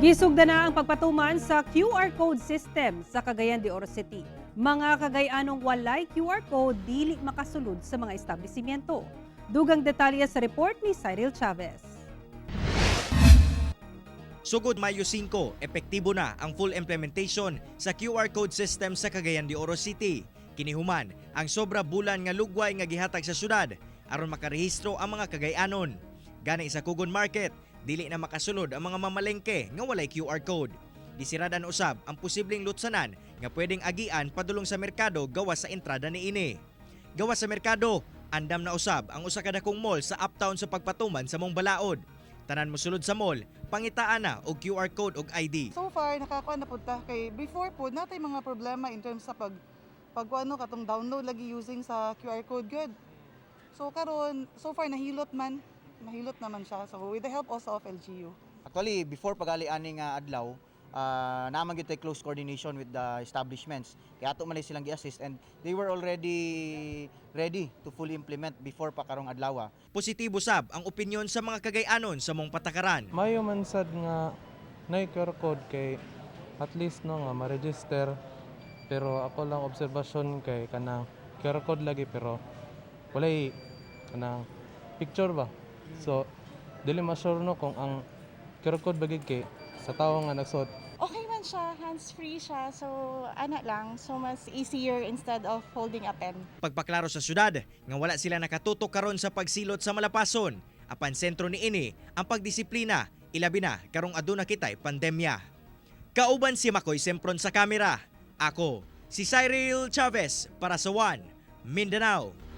Gisugda na ang pagpatuman sa QR code system sa Cagayan de Oro City. Mga Kagayanong walay QR code dili makasulod sa mga establishmento. Dugang detalye sa report ni Cyril Chavez. Sugod Mayo 5, epektibo na ang full implementation sa QR code system sa Cagayan de Oro City. Kinihuman ang sobra bulan nga lugway nga gihatag sa syudad aron makarehistro ang mga Kagayanon. Gani sa Kugon Market, dili na makasulod ang mga mamalengke nga walay QR code. Gisiradan usab ang posibleng lutsanan nga pwedeng agian padulong sa merkado gawas sa entrada niini. Gawas sa merkado, andam na usab ang usa ka dakong mall sa Uptown sa pagpatuman sa maong balaod. Tanan mosulod sa mall, pangitaan na og QR code og ID. So far, nakakuha na pud ta kay before po natay mga problema in terms sa pag ano katong download lagi using sa QR code good. So karon, so far nahilot man, nahilot naman siya. So with the help also of LGU. Actually, before pagali ani nga adlaw, naa man gyud tay close coordination with the establishments. Kaya ato man ni silang gi-assist and they were already ready to fully implement before pa karong adlaw. Positibo sab ang opinyon sa mga Kagayanon sa maong patakaran. Mayo man sad nga nay QR code kay at least no nga ma-register, pero ako lang obserbasyon kay kanang QR code lagi pero walay kanang picture ba, so dili ma-sure no kung ang QR code ba gid kay sa tawo nga nagsuot. Okay man siya, hands-free siya. So, ana lang. So, mas easier instead of holding a pen. Pagpaklaro sa syudad nga wala sila nakatutok karon sa pagsilot sa malapason. Apan sentro niini ang pagdisiplina, ilabi na karong aduna kitay pandemya. Kauban si Makoy Sempron sa kamera. Ako, si Cyril Chavez para sa One Mindanao.